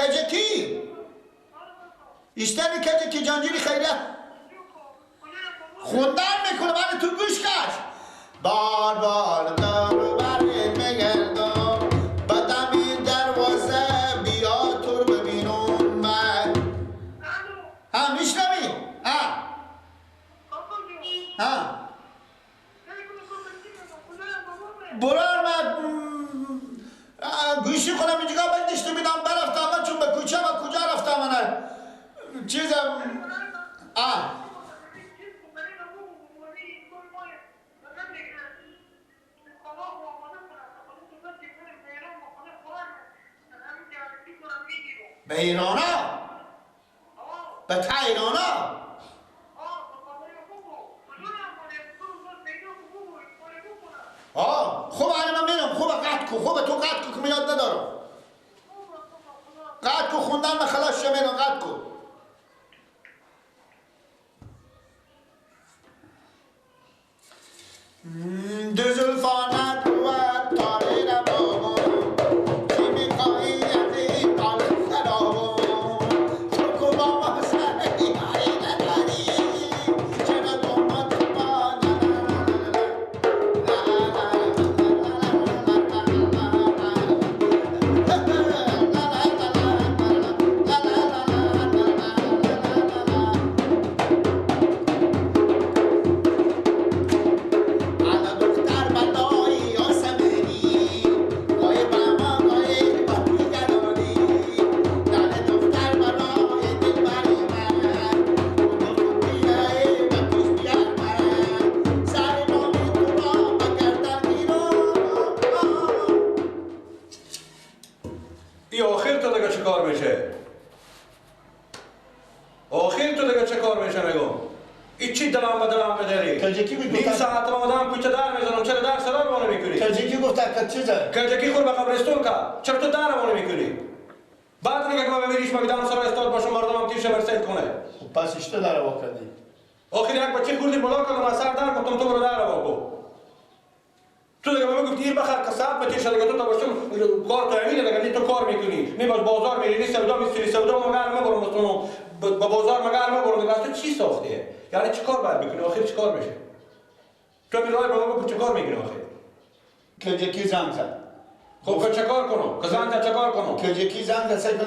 کجکی ایشتری کجکی جانجیری خیره خوندن میکنه من تو گوش کش بار بار دار برت میگردم بدم دروازه بیا تو رو ببینم من ها میشنوی؟ ها ها برار من گوشی کنم اینجا بندشتو بیدم برفتم من چون به کوچه و کجا رفتم من چیزم آه به ایرانا؟ به تا ایرانا؟ آه خوب آره من میرم خوب قطع کو خوب تو قطع کو که من یاد ندارم قطع کو خوندن من خلاص شم میرم قطع کو دو زلفانت بود تاری ربابم چی میخواهی از این حال خرابم تو که با ما سر یاری نداری چرا تو ما تو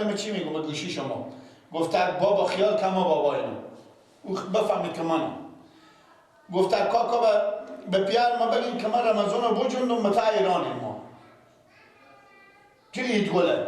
با چی میگم به گوشی شما گفته بابا خیال کما بابا اینو او بفهمید که منم گفته کاکا به پیار ما بگین که من رمضان رو بجوندم متا ایرانیم ما چی ایدگله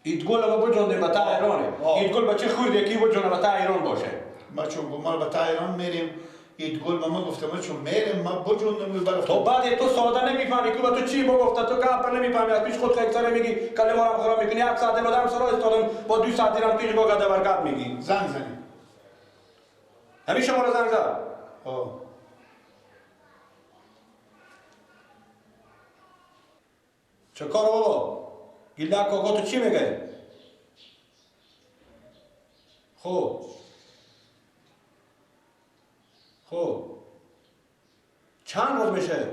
ایدگله ما بجوندیم متا ایرانیم ایدگل بچه خورد یکی بجونه متا ایران باشه ما چون ما به ایران میریم ایدگل به ما گفته ما چون میریم ما بجوندم برفتم تو بعد تو ساده نمیفهمی که تو چی بگفته تو گپ نمیفهمی از پیش خود خیلی میگی کلمه رو خراب میکنی یک ساعت بعدم سرا استادم با 2 ساعت دیرم پیش با گده برگپ میگی زنگ زنی همین شما رو زنگ زد آه چه کار بابا گیلک کاکا تو چی میگه خب خب چند روز میشه؟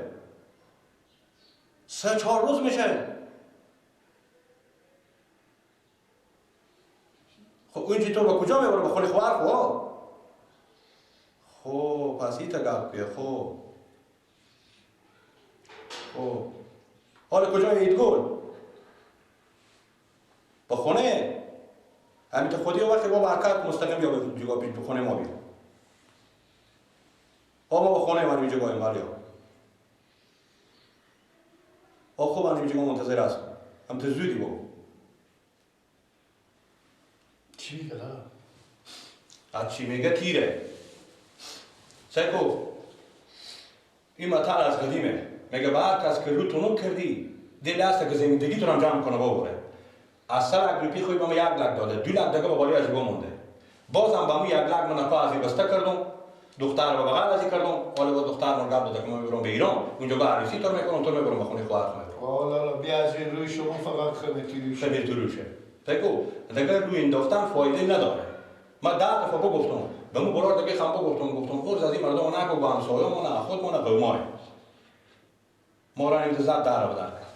3-4 روز میشه. خب اون چطور با کجا میبره؟ به خونه خواهر خب خب پس این تا گپ که خب خب حالا کجا ایدگل؟ با خونه همین تا خودی وقتی با برکت مستقیم یا به جگاه پیش به خونه ما بیا. ما با خونه من اینجا بایم ولی ها خب من اینجا منتظر هستم هم تو زودی بابا چی میگه از چی میگه تیره سیکو این مطل از قدیمه میگه به هر کس که رو تنک کردی دل هست که زندگی تو هم جمع کنه بابا از سر اگریپی خوی به ما 1 لک داده 2 لک دیگه به بالی از مونده بازم با مو 1 لک من نکا از بسته کردم دختر رو بغل ازی کردم حالا با دختر من گپ داده که من میبرم به ایران اونجا با عروسی تو میکنم تو میبرم به خونه خواهر خونه لا لا بیا از این روی شما فقط خمیتی روشه خمیتی روشه بگو دیگه روی انداختن فایده نداره من 10 دفعه بگفتم به مو برار دیگه خم بگفتم گفتم خورز از این مردم نکو با همسایه ما نه خود ما نه قومای ما را این زد در بدر کرد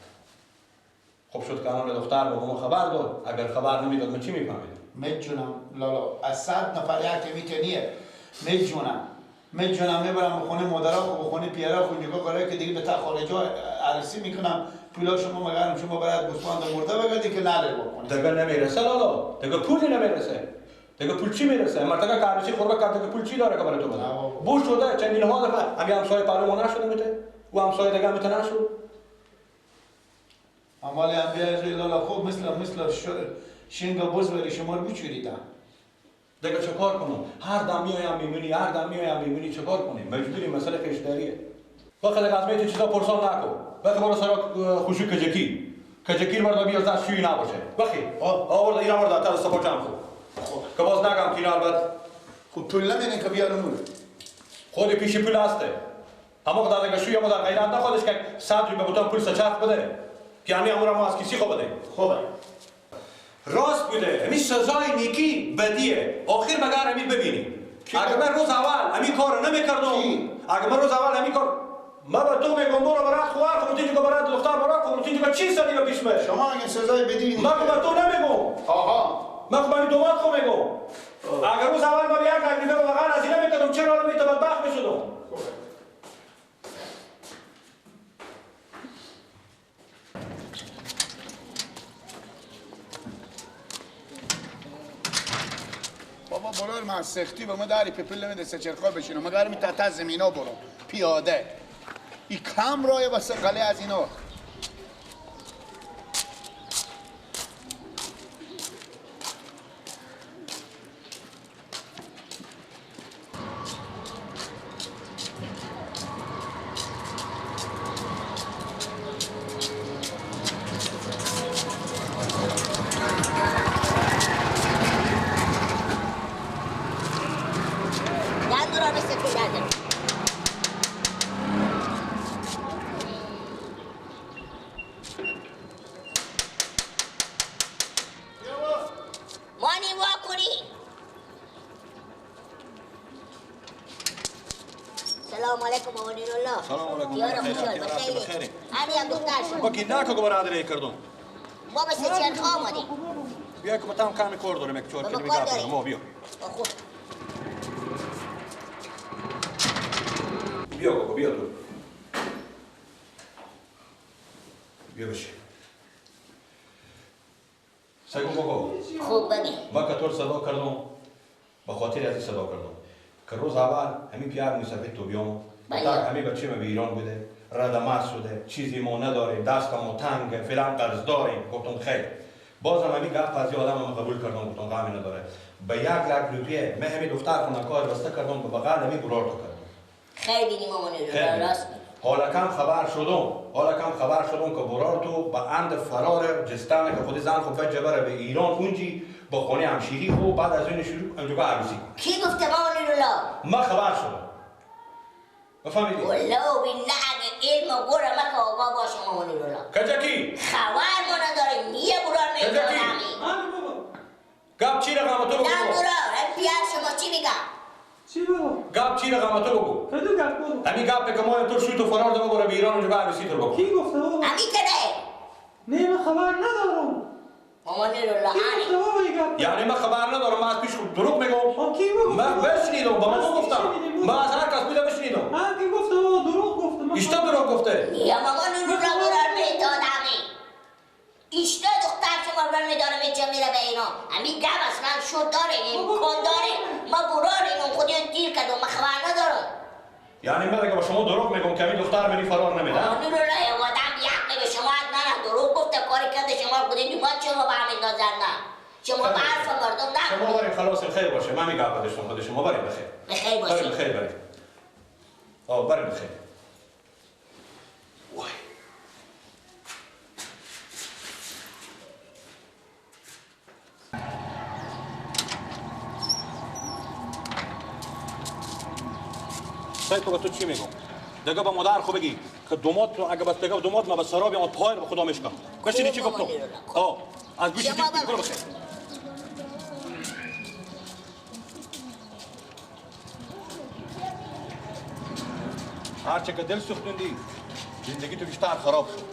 خوب شد که الان دختر با ما خبر داد. اگر خبر نمیداد من چی میفهمیدم؟ میجونم لالا از 100 نفر یک میکنیه. میجونم میبرم به خونه مادرها خو به خونه پیرا خو نگاه کنه که دیگه به تا خارجا عرسی میکنم پولا شما مگرم شما برات گوسفند مرده بگردی که نره بکنی. دیگه نمیرسه لالا، دیگه پولی نمیرسه. دیگه پول چی میرسه؟ مرتکه که عروسی خوربه کرد دیگه پول چی داره که برای تو بده؟ بوش شده چندین ها دفعه همین همسایه پهلو ما نشده میته و همسایه دیگه میته نشد. امال هم بیای لالا خوب مثل شنگ بز ولی شما رو بچوریدم. دیگه چه کار کنم؟ هر دم میایم میمونی، هر دم میایم میمونی، چه کار کنیم؟ مجبوریم، مسئله خیشداریه. وقتی دیگه از میت چیزا پرسان نکن. وقتی برو سراغ خوشو کجکی. کجکی رو بردا بیار شوی نباشه. وقتی آورد اینا آورد تا دست پاچم خو. که باز نگم که اینا البته خب پول نمیدن که بیارم. خود پیش پول هسته. اما خدا دیگه شوی ما در غیرت نخوادش که 100 روپیه بتون پول سچرخ بده. که یعنی امور ما از کسی خو بده. خوبه. راست بوده. همین سزای نیکی بدیه. آخر مگر همین ببینی. اگه من روز اول همین کارو نمیکردم، اگه من روز اول همین کار من به تو میگم برو برات خواهر خو تینجا برات دختر برات خو تینجا چی سری به پیش من؟ شما اگه سزای بدی من به تو نمیگم. آها من خو به دومات خو میگم. اگه روز اول من یک تکلیف واقعا از اینا میکردم چرا الان میتونم بدبخت میشدم؟ بابا برار من سختی به ما داری پپل نمیده سچرخا بشینم مگر می تحت زمینا برو پیاده ای کم رای واسه قله از اینا. که برادر کردم. ما به سچرخ آمدیم. بیا که با کمی کار داریم یک چهار کلمه گپ بزنیم. ما بیا. خوب. بیا بابا بیا تو. بیا بشی. سگو بابا. خوب بگی. ما که تو صدا کردم به خاطر از صدا کردم که روز اول همین پیار موسفید تو بیام. تا همین بچه ما به ایران بوده. ردمه شده، چیزی ما نداریم، دست ما تنگ، فعلا قرض داریم. گفتم خیر. بازم همین گپ از آدم ما قبول کردم، گفتم غمی نداره. به 1 لک روپیه من همین دختر خونه کار بسته کردم، به بغل همین برار تو کردم. خیر بینی مامانی راست. حالا کم خبر شدم، حالا کم خبر شدم که برار تو به اند فرار جستن که خود زن خود بجبره به ایران اونجی با خونه همشیری خو بعد از اون شروع اونجا عروسی. کی گفته مامانی الله؟ من خبر شدم. بفهمیدی؟ والله بالله اگه علم و گره ما که آقا باشه مامانی الله. کجا کی؟ خبر ما نداریم. یه برار می‌دونم. گپ چی رقم تو بگو؟ نه برار، پیار شما چی میگم؟ چی بابا؟ گپ چی رقم تو بگو؟ کدوم گپ بابا؟ همین گپ که ما تو شوی تو فرار دم برو به ایران اونجا عروسی تو بگو. کی گفته بابا؟ همین که نه. نه من خبر ندارم. مامانی الله همین. یعنی من خبر ندارم، من از پیش دروغ میگم. کی گفت؟ من بشنیدم، با من گفتم. من از هر کس بوده بشنیدم. هر کی گفته بابا دروغ گفته. ایشتا دروغ گفته. یا مامان رو برار میدادم. ایشتا دختر شما بر میدارم اینجا میره به اینا. همین گپ اصلا شد داره، امکان داره. ما برار اینو خودی دیر کردم، من خبر ندارم. یعنی من اگه با شما دروغ میگم که همین دختر منی فرار نمیده. مامان رو آدم یقه به شما نه دروغ گفته کاری کرده شما خودی نیومد شما به همین نظر نه. شما به حرف مردم نه. شما بریم خلاص خیر باشه. من میگم خودشون خود شما بریم بخیر. بخیر باشه. بریم بخیر بریم. آه بریم بخیر. وای. سعی تو چی میگم؟ دیگه با مادر خو بگی که دومات تو اگه بس دیگه دومات ما به سراب یا پای به خدا میشکم. کشی چی گفتم؟ آه از گوشی دیگه برو بخیر. هرچه که دل سوختوندی زندگی تو بیشتر خراب شد.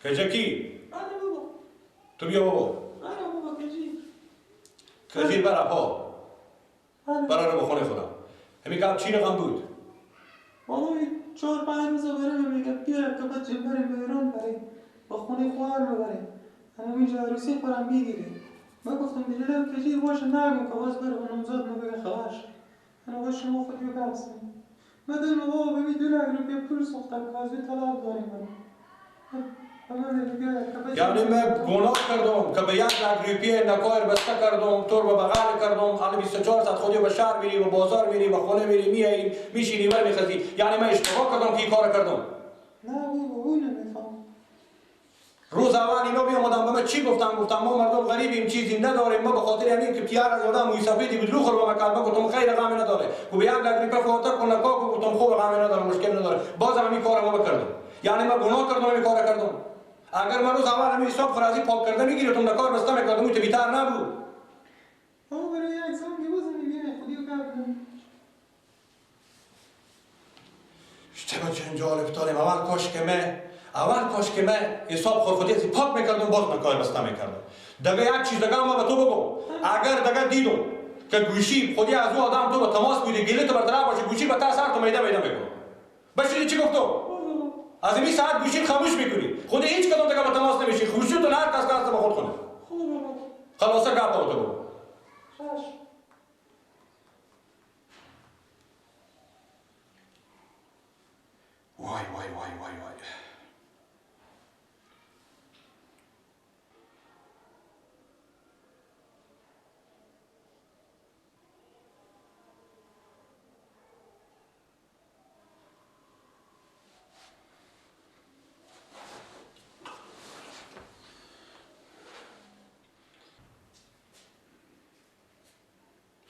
کجا کی؟ آره بابا. تو بیا بابا. آره بابا کجی؟ کجی برا پا. برا رو بخونه خودم. همین گپ چی رقم بود؟ بابا 4-5 روزه برم میگم بیا که بچه بریم به ایران بریم. با خونه خواهر ببریم. همین عروسی خورم میگیریم. من گفتم دیگه کجی باشه نگو که باز بره به نامزاد ما بگه خبرش. انا باز شما خودی بپرسیم. من دلم بابا ببین 2 لک روپیه پول سوختم که از طلب داریم من. یعنی من گناه کردم که به 1 لک روپیه نکار بسته کردم، تو رو به بغل کردم، الان 24 ساعت خودی به شهر میری و بازار میری و خونه میری میایی میشینی ور میخزی. یعنی من اشتباه کردم که این کار کردم. نه بابا اون نمیفهم. روز اول اینا بیامدن به من چی گفتم؟ گفتم ما مردم غریبیم چیزی نداریم، ما به خاطر همین که پیار از آدم موی سفیدی بود رو خور با من گفتم خیر غمی نداره. گفت 1 لک روپیه فوتر کن نکا، گفتم خوب غمی نداره مشکل نداره. بازم همین کارو ما کردم. یعنی من گناه کردم همین کارو کردم. اگر من روز اول همین حساب خرازی پاک کرده میگیرتم نکار بسته میکردم اون بیتر نبود. بابا برای یک زنگ بزن میگه خودیو کردم. اشتباه جنجال افتادیم. اول کاش که من حساب خود خودی پاک میکردم باز من کار بسته میکردم. دیگه یک چیز دیگه ما به تو بگم، اگر دیگه دیدم که گوشی خودی از او آدم تو به تماس بودی گله تو برطرف باشه گوشی به تا سر تو میده میده میکنم. بشینی چی گفتم؟ از این ساعت گوشی خاموش میکنی، خود هیچ کدوم دیگه به تماس نمیشی، خوشی تو هر کس کس به خود کنه. خلاصه گپ تو بگو. وای وای وای وای وای.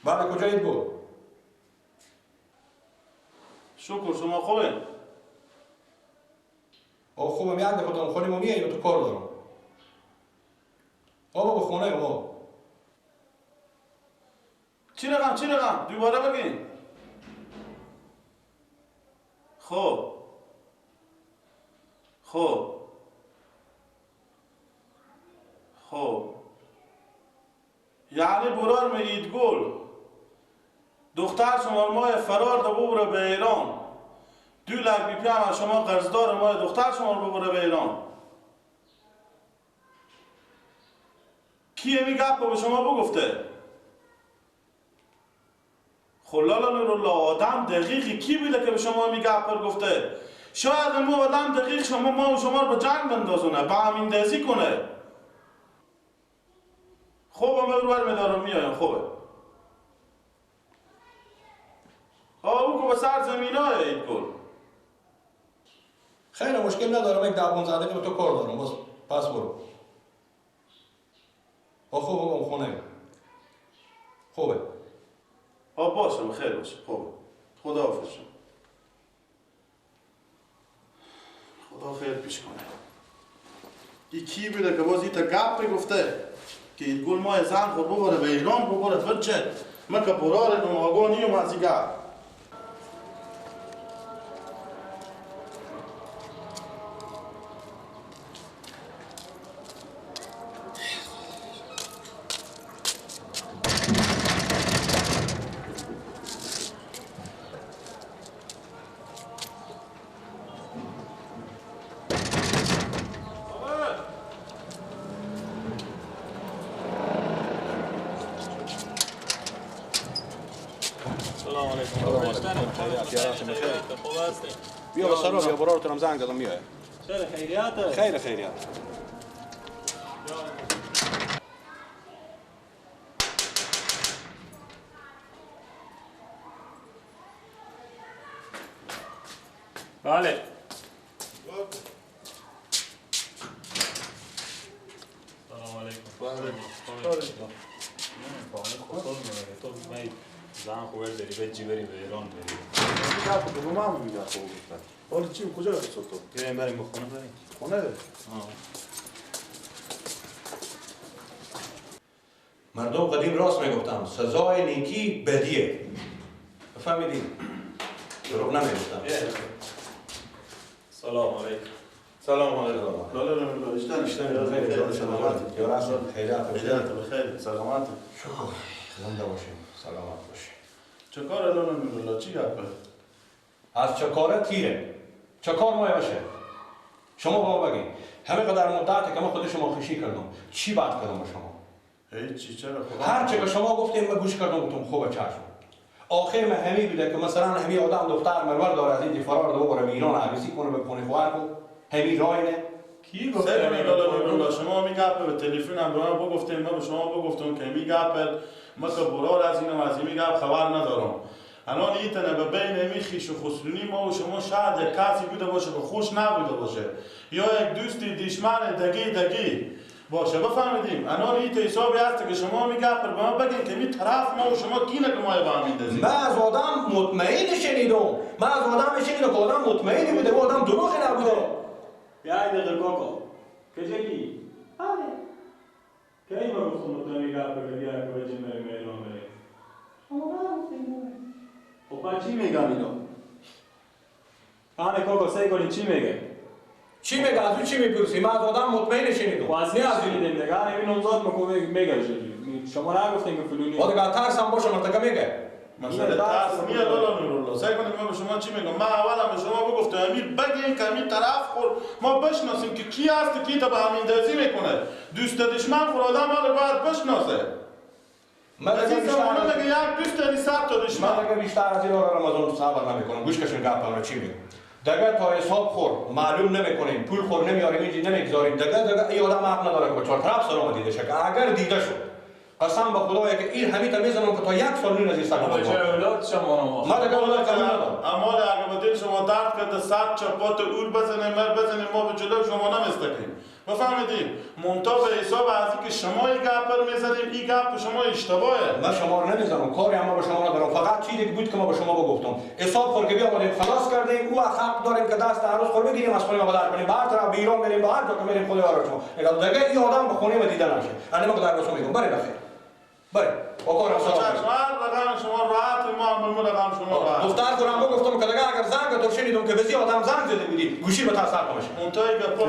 بله کجایید بود؟ شکر شما خوبه؟ آه خوبم، یک دفعه دارم خونه ما میاییم تو کار دارم. آه بابا خونه ما. چی رقم؟ دوباره بگین. خب خب خب یعنی برار می اید گل دختر شما مای فرار ده ببره به ایران، 2 لک روپیه هم از شما قرضدار مای دختر شما رو ببره به ایران. کیه می گپ به شما بگفته؟ خلالا نورالله آدم دقیقی کی بوده که به شما می گپ پر گفته؟ شاید امو آدم دقیق شما ما و شما رو به جنگ بندازونه، به همین دزی کنه. خوبه من رو برمیدارم میایم. خوبه. او که به سر زمین های اید گل. خیلی مشکل ندارم، یک 10-15 دقیقه به تو کار دارم باز پس برو. آه خوبه بابا خونه. خوبه. آه باشه خیر باشه. خوبه. خدا حافظ. خدا خیر پیش کنه. این کی بوده که باز این تا گپ گفته که این گل مای زن خود ببره به ایران ببره فرچه من که برار نم آگاه نیم از این گپ. بیا با سرا بیا برارتونم زنگ دادم میای. چرا خیریت؟ خیر خیریت. بله. سلام علیکم. تو زن خوبه داری به بری به ایران بری. گپ به من میگه خوب گفتن. حالا چی کجا رفتی تو؟ بریم بریم به خونه بریم. خونه؟ مردم قدیم راست میگفتم سزای نیکی بدیه. بفهمیدی؟ دروغ نمیگفتم. سلام علیکم. سلام علیکم. لالا نمی‌دونم اشتن سلامت. خیرات بخیر سلامت. شکر زنده باشیم سلامت باشیم. چه کار لالا نمی‌دونم چی گپه؟ از چه کاره تیره. چه کار مایه باشه؟ شما با ما بگین. همه قدر مدته که ما خود شما خوشی کردم. چی بد کردم با شما؟ هیچ چی چرا خدا؟ هر چه که شما گفتیم من گوش کردم گفتم خوبه چشم. آخر من همی بوده که مثلا همی آدم دختر مرور داره از این فرار دو بره ایران عروسی کنه به خونه خواهر کو همی رای نه. کی گفته؟ لالا شما می گپ به تلفن هم به من بگفتیم من به شما بگفتم که می گپ ما که برار از اینم از این گپ خبر ندارم. الان این تنه به بین می خیش و خسرونی ما و شما شاید یک کسی بوده باشه که خوش نبوده باشه یا یک دوستی دشمن دگی باشه بفهمیدیم. الان این حسابی هست که شما می گپ به ما بگین که می طرف ما و شما کینه که ما به هم میندازیم. من از آدم مطمئن شنیدم. من از آدم شنیدم که آدم مطمئنی بوده و آدم دروغی نبوده. یک دقیقه کاکا کجکی؟ آره کی ما گفتم مطمئنی گپ بگه بیا که بجیم بریم ایران بریم؟ شما نگفتین. خب من چی میگم اینا؟ آنه کاکا سعی کنین چی میگه؟ چی میگه؟ از او چی میپرسی؟ من از آدم مطمئن شنیدم. از نه از این دیگه این نامزاد مکو میگه شما نگفتین که فلونی. آ دیگه ترسم باشه مرتکه میگه. مسئله ترس میاد لالا نورالله. سعی کنیم من به شما چی میگم؟ من اولا به شما بگفتم امیر بگین که امیر طرف خور ما بشناسیم که کی هست کی تا به همین دزی میکنه. دوست دشمن خور آدم حالا باید بشناسه. من از این زمانه میگه یک دوست داری 100 تا دشمن. من دیگه بیشتر از این رمضان صبر نمیکنم. گوش کشین گپ رو چی میگم. دیگه تا حساب خور معلوم نمیکنیم، پول خور نمیاریم، اینجا نمیگذاریم. دیگه این آدم حق نداره که با چهار طرف سلام دیده شه. اگر دیده شد قسم به خدایا که این همین تا میزنم که تا یک سال نون از این سر ما چه اولاد شما ما دیگه اولاد قبول ندارم. اما اگه به دل شما درد کرده صد چپات اور بزنه مر بزنه ما به جلو شما نمیستکیم. بفهمیدیم منتها به حساب از اینکه شما این گپ رو میزنیم این گپ شما اشتباهه. من شما رو نمیزنم، کاری هم ما به شما ندارم. فقط چیزی که بود که ما به شما بگفتم حساب خور که بیامدیم خلاص کردیم او حق داریم که دست عروس خور بگیریم از خونه ما بدر کنیم به هر طرف به ایران بریم به هر جا که میریم خدا یار شما. دیگه این آدم به خونه ما دیده نشه. انا ما در رسو میگم بره بخیر. بره. با کارم سلام. چشم رقم شما راحت ما هم به رقم شما راحت. دختر خورم بگفتم که دیگه اگر زنگ تو شنیدم که بزی آدم زنگ زده بودی گوشی به تاثر کنش. منتها این گپا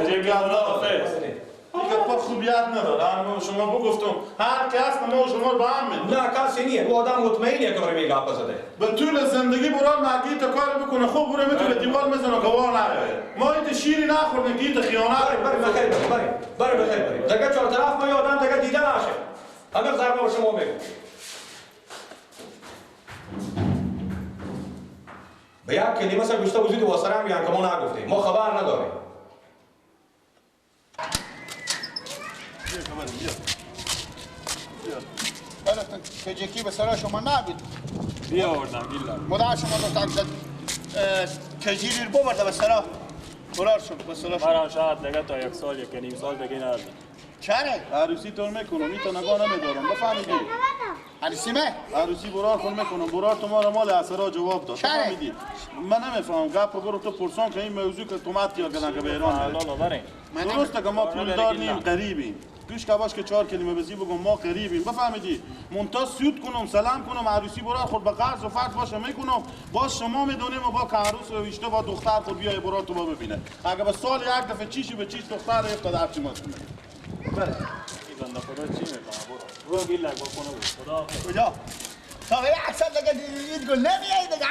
خوبیت نداره. من شما بگفتم هر کس ما و شما رو با هم میدیم. نه کسی نیه. او آدم مطمئنیه که برای گپ زده. به طول زندگی بران مگی تا کاری بکنه خوب برو میتونه دیوار میزنه گواه نیایه. ما ایت شیری نخوردیم که ایت خیانت. بره بخیر بره. بره بخیر بره. دیگه چهار طرف ما آدم دیگه دیده نشه. همه ضربه به شما میگم. به یک کلمه سر گوشته بوزید واسره هم میگن که ما نگفتیم. ما خبر نداریم. بیا کجکی به سر شما نبید. بیا آوردم بیلا. مدعا شما دو تا کجیری رو ببرده به سر برار شد به سر. مرا شاید دیگه تا یک سال یک نیم سال دیگه ندارم. چرا؟ عروسی طور میکنم این تا نگاه نمیدارم بفهمیدی؟ عروسی مه؟ عروسی برار خون میکنم برار تو ما رو مال اثرا جواب داد بفهمیدی؟ من نمیفهمم گپ برو تو پرسان که این موضوع که تومت یا کردن که به ایران بره. درسته که ما پولدار نیم غریبیم. گوش که باش که چهار کلمه بزی بگم ما غریبیم بفهمیدی؟ منتها سود کنم سلام کنم عروسی برار خود به قرض و فرض باشه میکنم باز شما میدونیم و با که عروس و اشته با دختر خود بیای برار تو با ببینه. اگه به سال یک دفعه چیشی به چیش دختر افتاد هرچی ما بله. این بنده خدا چی میفهمه برو. رو بیلک با خونه بود. خدا کجا؟ تا به اکثر دیگه این گل نمیای دیگه. نه.